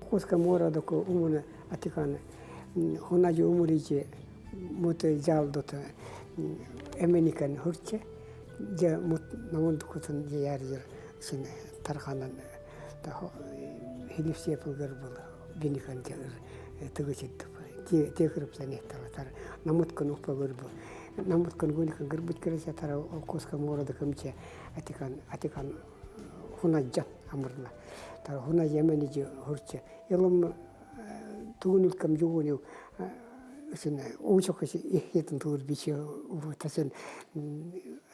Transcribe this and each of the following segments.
Куска муорадоку умуна атикан хунажи умуричи муты жалдота эмэникэн хурче же мут намундукутун же яржыр син тарханан хилипсиэпылгыр был биникан тыгычыттып текырыпсан тар намуткан уппагыр бу намуткан гуникан гырбыт кырыса тара куска муорада кымче атикан атикан хунаджан амырла тара хуна жемени хурче илым тугунулкам жугуню син уучокоси ихетин туур бичи тасен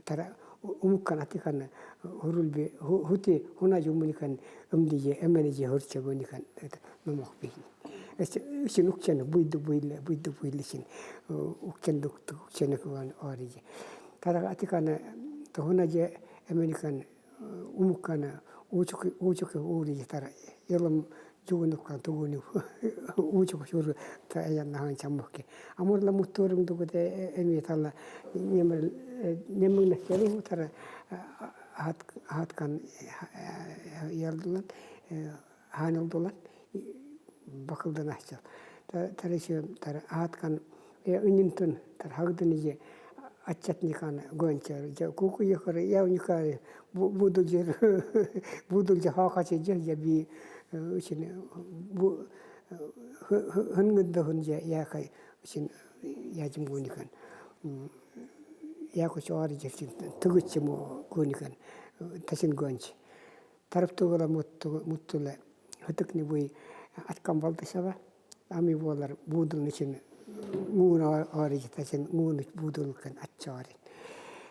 тара умуккан атикан хурулби хути хуна жумуникан ымдije эмэнije хурче гуникан номох бихин син укчен буйду буйле буйду буйле син укчен дукту укчен куан орije тара атикан тохуна же эмэникан умуккана уучук уучук уурije тара илым жугунуккан тугуну уучук шур таяннахан чаммукки амурла муттуурум дугуте эми тала немер неммигнахкеру тара хаткан ялдулан хаанылдулан бакылдан ахчал тарышы тара хаткан үнүнтун тар хагдыныже аччатникан гончар куку ехары явникары будулжер будулжа хаакачы же би үчин бу хынгында хунжа яакай үчин яжым гуникан яку чоар жерчин тыгыччы гуникан тачин гонч тараптугала муттула хытыкни буй аткан балдашаба ами буолар буудулун ичин мууна аарiji тачин мууну буудулукан атчаарин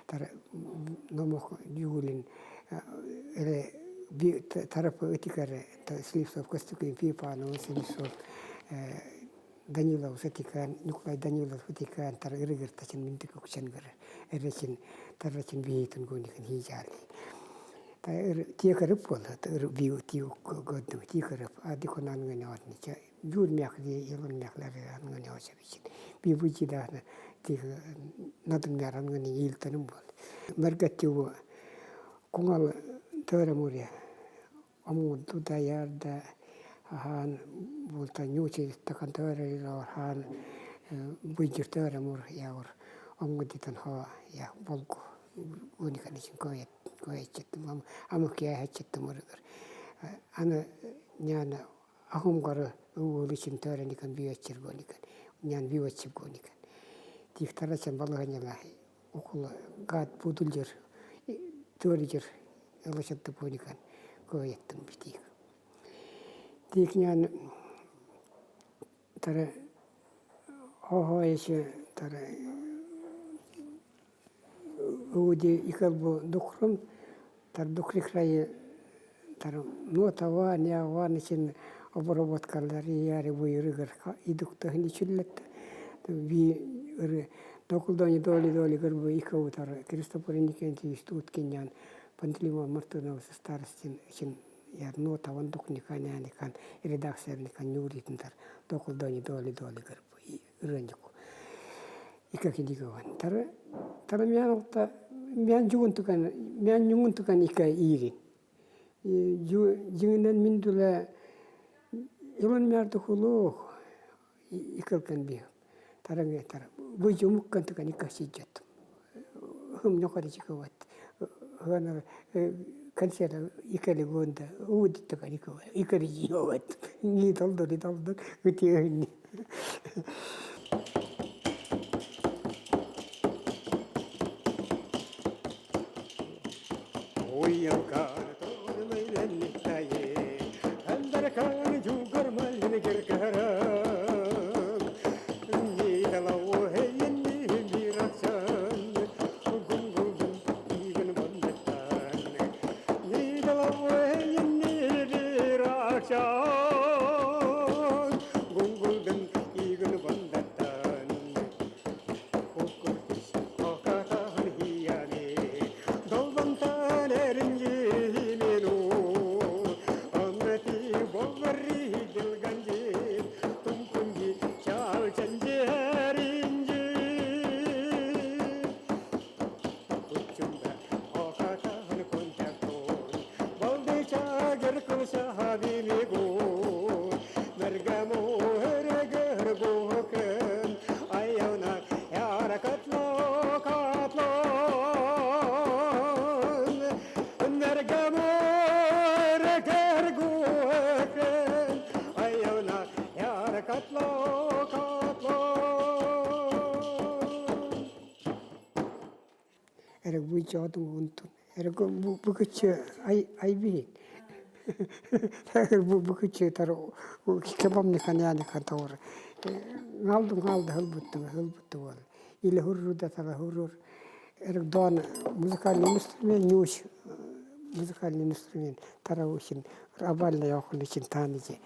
тар номох юулин эле тарапы ытикаре Слепцов Костюкин Пипанов Слепцов Данилов сатикан Николай Данилов ытикан тар ырыгыр тачин минтик укчангыр эречин таррачин биитин гуникан хижаали тиекарып буолла биу тиу годду тиекарып адиконангыне жур мякли елон мяклары ангыне очабичин би бучидана тих надын мяр ангыне илтаным бол маргаттиу куңал тыра муря амун туда ярда хаан булта нючи такан тыра хаан буйжыр тыра мур яур омгудитан хоо я болку униканичин коет коетчеттим амукия хачеттим урыгыр аны няна ахумгары уулучин тыраникан биочер гоникан нян биочип гоникан тихтарачан балыганяла укула гад будулжер тыорижер ылышатты гоникан коеттим битик тик нян тара хохоэши тара ууди икалбу дукрум тар дукрикрайы тар нотава нява ничин обработкалар яри буйрыгыр идуктахни чүллет би ыры докулдони доли доли гырбу икау тар Кристофор Иннокентьевич Туткинян Пантелеймон Мартынов старостин чин яр нотаван дукниканяникан редакциярникан нюритин тар докулдони доли доли гырбу ырыньку икакидигован тара тара мян мян жугунтукан мян юңунтукан ика иирин жиңинен мин тула Илон мярдухулуох икылкан би тараҥ тара бу жумуккан тукан иккасиджат хым ньокоричикават ханар концерт икали гонда удиттакан икава икарижиоват ни талдори талдор гытиэхинни. Эрэ букыччы айбиин букыччы тар кебамниканяникан таур ŋалдum ŋalda hылбутту хылбутту бол или хурруда тала хуррур эрэг дон музыкальный инструмент нюш музыкальный инструмент тараусин рабалла яхуличин таанижи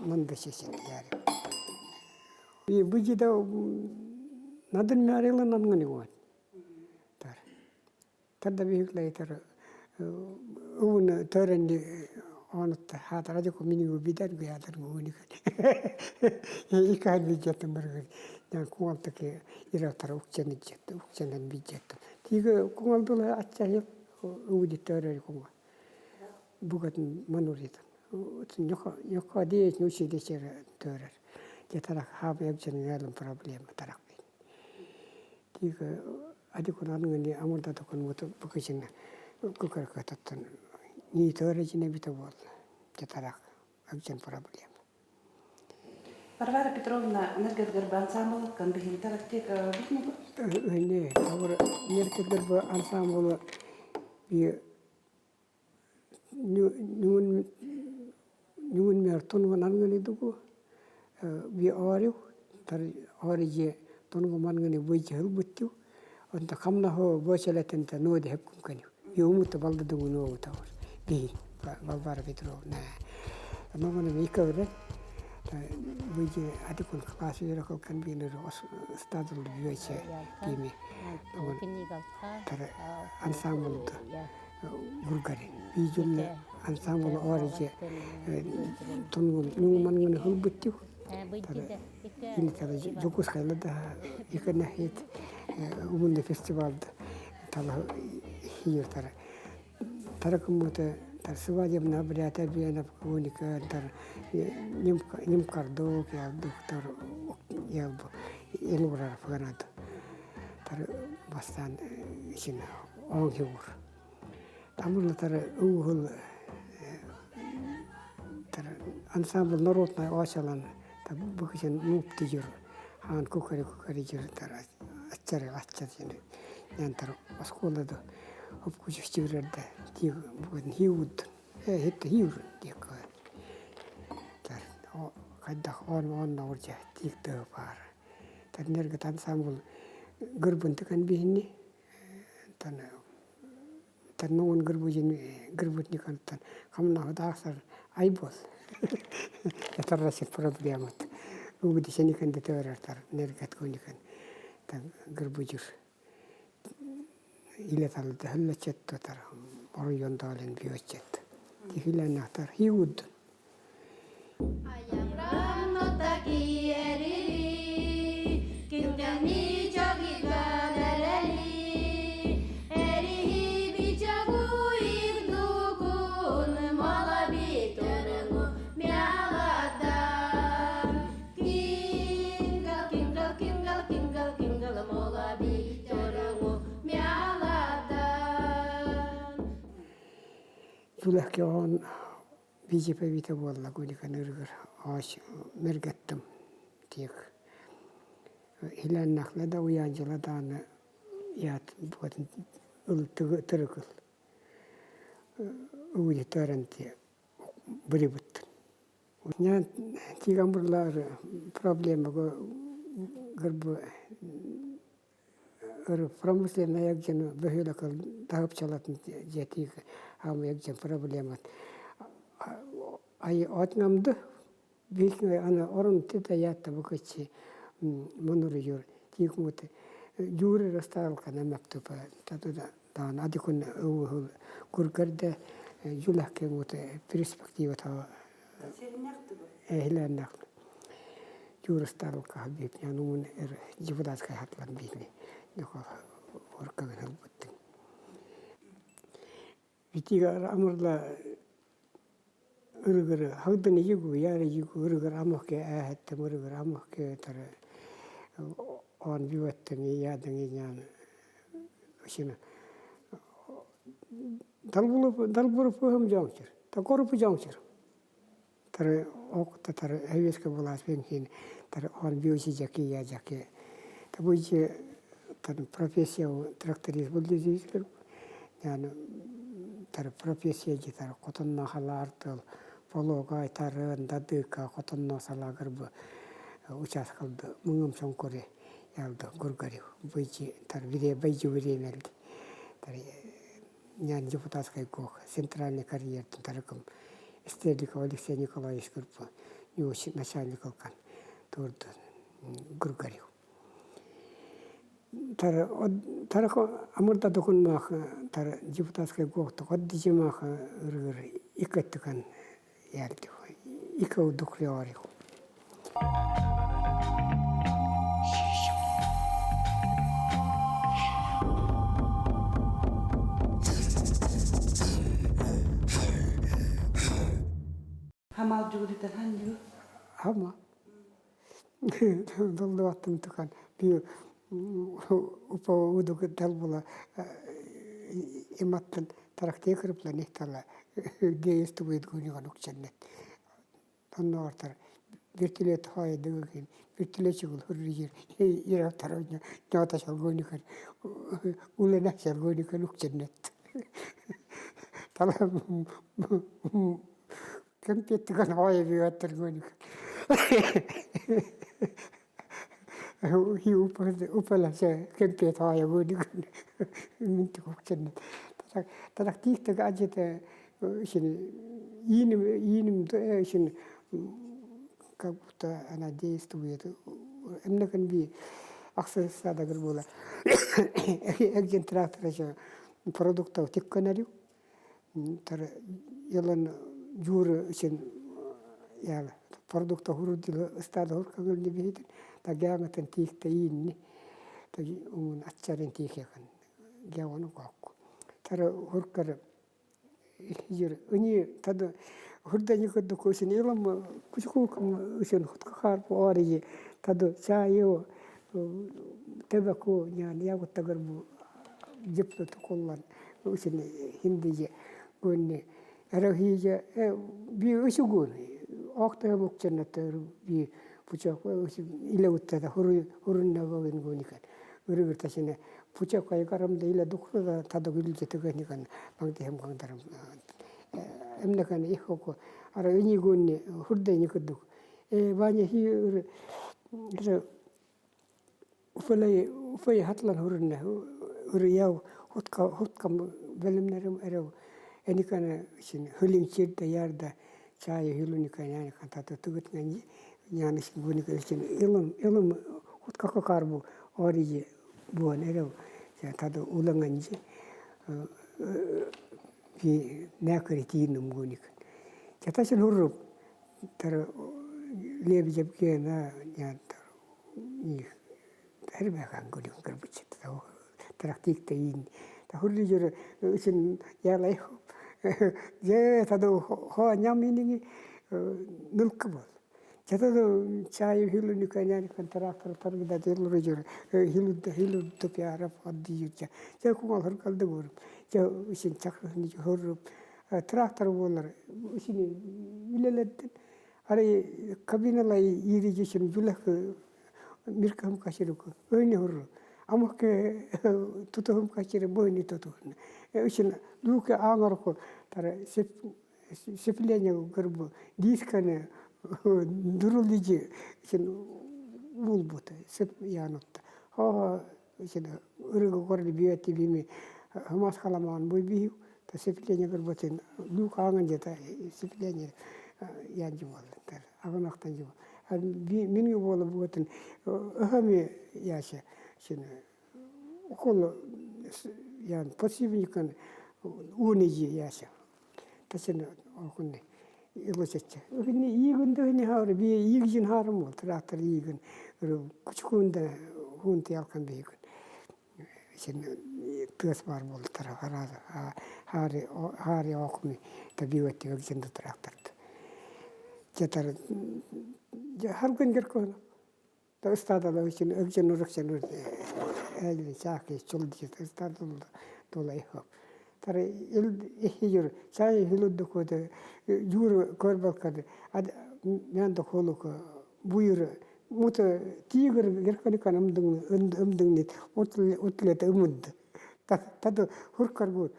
нандасесин яри и быжида надын мярила нангани вот тар тадда бихиклайтар уун төренни онутта хаатарадику минигу бидан гуятар гууника икаан виджаттан баргар ян куалтаки иратара укчанijjattu укчанан виджатту тига куңалдула атсахил уудит төрери куңа бугатын мануритан ньока ньока диэс нуси десер төрер ja тарак хаама ябжан галам проблема тарак тига адикун аннгани амурдатукун муту букисинна кукаркататтан ни төрежине бита бол ja тарак абжан проблема. Варвара Петровна, Нергетгерба ансамбл кан бихинтарактик битмугу? Не, тавр Нергетгерба ансамбл би нюн нюн мер тонго нангани дугу би ариу тар арije тонго мангани буйчи хылбутту онта камна хо бошалатента ноди хепкум кани би умутта балда дугу ноу тавр би Варвара Петровна ногоно микавре буйчи адикун класс юракал кан би нэр стадул биоче кими тар ансамбл гургари бижулла ансамбл орije тонго нюнг мангани хылбутту или тара жокускайлада иканахит умунда фестивалда тала хиир тара таракумута тар свадебна обряд обена куника тар нимкардок ялдук тар ялбу илурар фганат тар бастан исин онгиур тамурла тар угул тар ансамбл народная очалан та букисен нуптижур хаан кукари кукари жур тар аччары аччар ян тар осколада хопкужустигрерда ти буган хиуд э хетте хиур тикка тар о кайдах он он науржа тикте пар тар нерге ансамбл гырбунтыкан бихинни тан тар нуун гырбужин гырбутникан тан камна худахсар айбол таррасик проблемат угдисеникан детөрөр нергат куникан тан гырбужур иле талда хөллөчөттө тар оройондоолен биочет тихилэнахтар хиуд. Түлэхке оон BJP вите буолла гуникан ырыгыр оос мергеттим тиек хилэннахла да уяанжыла дааны яат буатын ыл тырыкыл уйутаран те бырыбыттын. Нян тигамбырлар проблемага гырбы промышленная диэн бөһүөлэк таһыпчалатын дьиэтиик аамыйак диэн проблемат ай отнамды биир аны орун тита ятта букачи монуруйур тиикмут дьуур растаалкана мактупа татуда даан адикун ууһул кургарда жулахкенгут перспектива та эһилэннах Юрыстарылка биипнян уун эр депутатскай хатлан биини нохо оркагын ылбыттын. Битига амырла ырыгыры хагдын игу яр игу ырыгыр амохке ээхэттем ырыгыр амохке тары он биваттын ядын инян ошина далбулу далбуру пухам жоңчыр та корупу жоңчыр Тары окта тары әвеске булас бенхин тары он биоси жаки я жаки. Табуйчи тары профессия тракторист был дезизлер. Yani тары профессия же тары хотонно халаартыл полога тары дадыка хотонно салагыр бу участкалды мыңым соңкоре ялды гургари быйчи тар бире байжы биремелди тары Нян депутатскай гох центральный карьертын тарыкым Стрельников Алексей Николаевич группа начальник алкан турду Гургарев. Тара амырда докунмах тара депутатскай гохту оддижимах ыргыр иккеттикан ялдих икау духлеорих. Хамал дьугуритан ханньу. Хама. Долдуаттым тукан би упа удук дал була иматтан тарахтee кырыпла нехтала действует гуниган укчаннет оннооҕор вертолет хаайдыгын вертолетчик хуррижир ира тароña ñoota salgónikan ulena salgónikan укчаннет тала кемпеттиган хаая биаттаргоникан хи упала се кемпет хаая гуникан минтик укчаннет тарак тиихтага ажета син ииним ииним син как будто она действует эмнекен би аксасадагыр була экжен трактор продуктов тикканарю тар ялан жур син яла продукта хурудил стада хуркагыл бихитин та гянгатан тиихта иинни та уун атчарын тиихекан гявану кокку тара хуркар юр ыни тада хурдани кодду косин илам кучкукам усен хуткахар по таду чайо тебаку нян ягуттагар бу жипту тукуллан усен хиндije гонни эрахija би усугун окта мукчаннаттар би пучак илауттада хуру хуруннагогин гуникан ырыгыртасина пучак айгарамда ила духруда тадаг илжетыганикан баңдихем гаңдарам эмнекан ихоко ара өнигунни хурдайникудук э баня хи уфалай уфай хатлан хурунна урияу хутка хуткам белемнерим эреw эникана син хулин чирда ярда чая хилуника няникан тата тугутнганji нянис гуника син илым илым хутка карбу орiji буан эреw тада уланганji би някари тиинум гуник чатасин хурруп тара лебижепкена нян ни хэрмэхан гуник гэрбичит тарактикта ин та хуррижер син ялай же таду хо нямининги нылкыбол чатаду чай хилуника няникан трактор таргда телрижер хилудда хилудда пиарап аддиюча че кумал хуркалды гурум че син чакрхни хурруп Трактор буолар исини үлэлэттин. Арай кабиналай иирижишин бүлэх миркам кашируку өйнө хуру. Амахке тутухум кашири бойни тутухун. Ишин луке аңарку тара сцепление гырбу дисканы дуруллiji ишин булбут сеп янутта. Хо ишин ырыгы корли биэти бими хымас халамаан буй биху та сцепление гырбутин лук аңан жета сцепление янжи болдун агынактан жибол. Минги болу бугатын ыхами яша шин укол ян подшипникан уунижи яша тасин окунни илосечче ыхни ийгүндө хаар би ийгжин хаарым бол трактор ийгүн кучкунда хуунти ялкан бийгүн син тыас бар болтара хари хари окми та биуэтти өгжинду тракторт жетар харгын геркон та ыстадала үчүн өгжин урукчен элин чаки чулди ыстадул тула ихоп тара ил ихижур чай хилудду коде жур корбалкады ад мяндо холук буйр мута тигр герканикан ымдың ымдыңнит утлет ымыд таду хуркаргур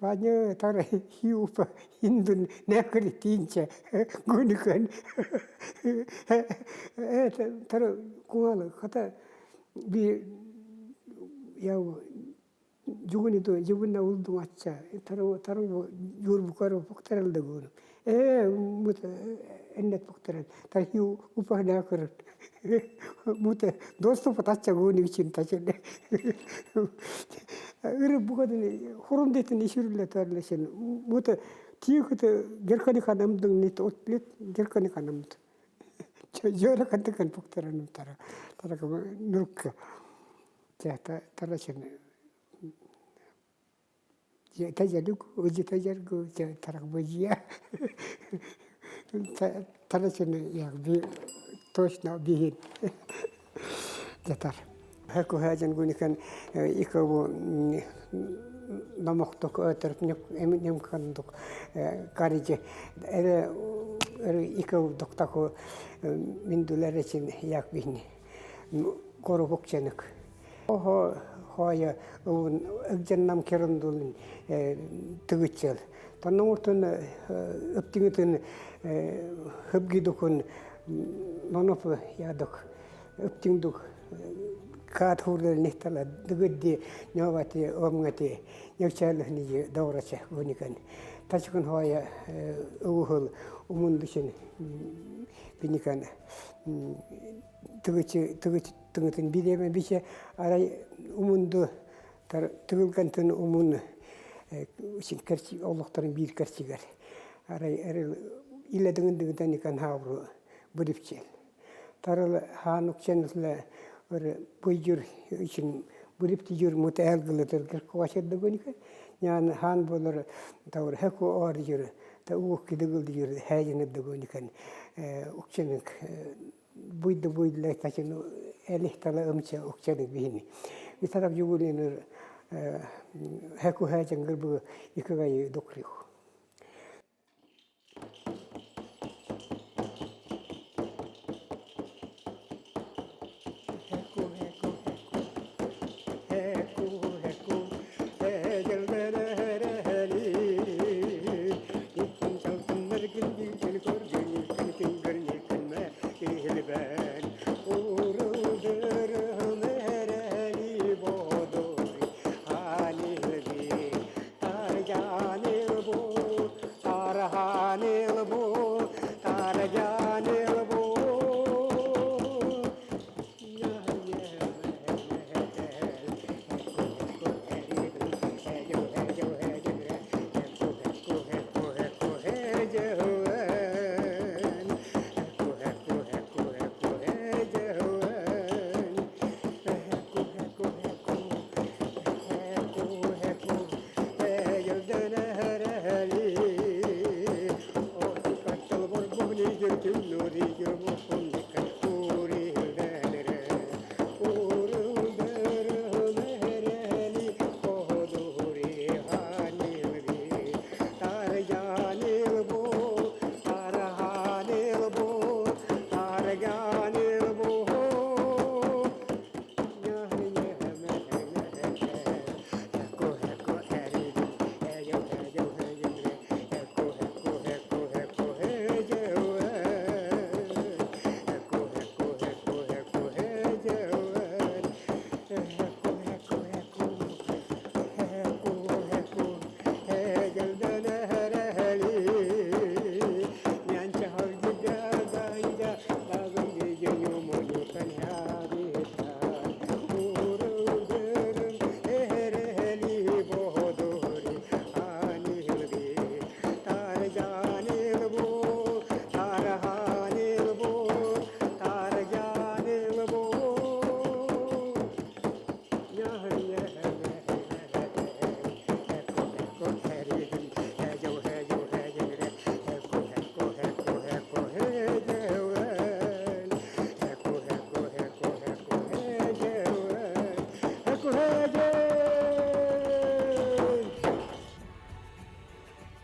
Паня тара хиупа индун нәкри тинче гуникан тара куала хата би яу жугуни ду жугунна улдун атча тара тара юр букар пуктарал да гуну мута эннет пуктарал та хиу упа нәкр мута доступ тача гуни үчүн тача ыры бугадын хурумдетин ишүрле тарлешен мута тиюкута геркани ханамдың нит отлет геркани ханамд жора кантыкан пуктараным тара тара нуркка тата тарашын тажалук узи тажаргу тарак божия тарашын яг би точно бихин жатар хэку хаажан гунихан икабу намохток өтөрп немкандук карije эре эре икабу доктаку миндулеречин як бихни корубукченык Охо хоя уун өгженнам керундулун тыгычыл. Таннууртун өптүңүтүн хөбгидукун ноноп ядук өптүңдук каат хурлел нихтала дыгыдди нёвати омгати нёкчаалыхнiji дорача гуникан тачкын хоя уухул умундушин биникан тыгычы тыгыч тыгытын бидеме биче арай умунду тар тыгылгантын умун үчин керчи оллохторун биир керчигер арай эрил иле дыгын икан хаавру бурипчел тарал хаанукченле өр буйжур үчин бурипти жур мута элгылытыр киркуашердыгуника нян хаан болор таур хэку ор жур та уукки дыгылды жур хээжинеддыгуникан укченик буйду буйдла тачин элихтала ымча укченик бихини витарап жугулинер хэку хээжен гырбы икагай докриху. Хэку хэку хэку хэку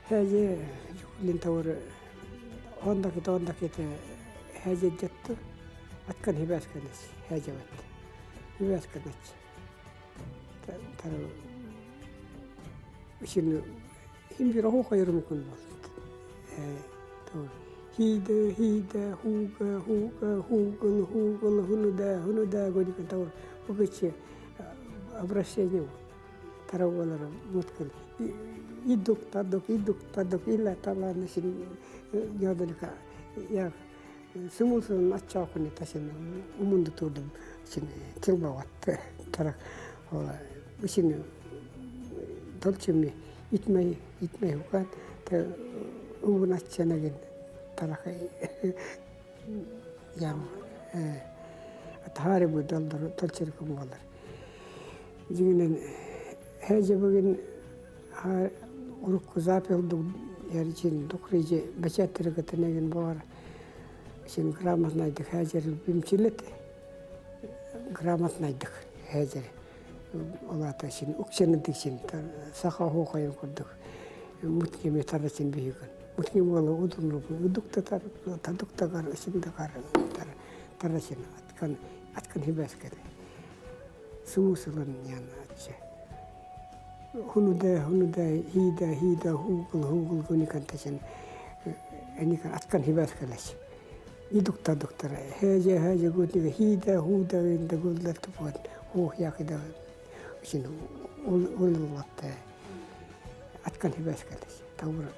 Häje juhlin tawar hondakit hondakit häje jettu atkan hyväskänes häjevät hyväskänes tar sin himbiro hohajurmukun hiide hiide huuga huuga huugun huugun hunuda hunuda godikan tawar ugichi обращение таrawalара муткан идук тадук идук тадук illa talana sin yodalika ya sumusun atchaakuni tasin umundu tuudum sin tilbawat tarak ola usin dolchimi itmai itmai hukan ta ugun atchanagin taraka yam атхари бу долдор толчиркум болар жигинен хэжебэгин урукку запилду яричин дукрije бачаттыргатынеген бар син грамотнайдык хэжер бимчилет грамотнайдык хэжер олата син уксенедик син саха хохайын курдук муткеме тарачин бихиган мутки бола удун удукта тар тадукта гар синда гар тар тарачин аткан аткан хибаскеде сумусулун яна атча хунуда хунуда хида хида хугул хугул гуникан тачин эникан аткан хибаскелеш идукта доктор хэже хэже гутнига хида худа инда гуллаттупуат хуухяакида син уллатта аткан хибаскелеш таура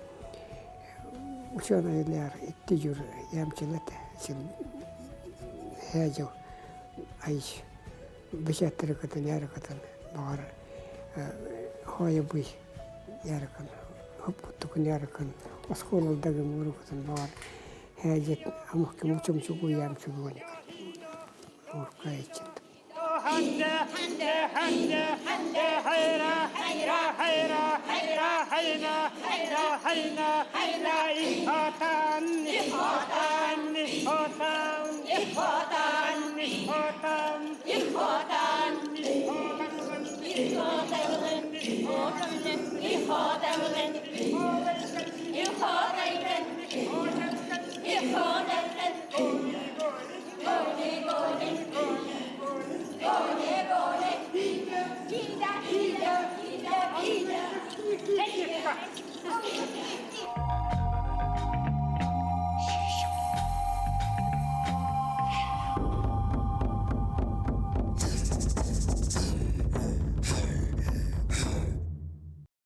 ученый иттижур ямчилат син хэжо айш бишаттерикатан яракатан багар хоябуй яракан хопкуттукун яракан осколалдагы мурукутан багар хэжет амахки мучумчугу ямчугуникан уркаичит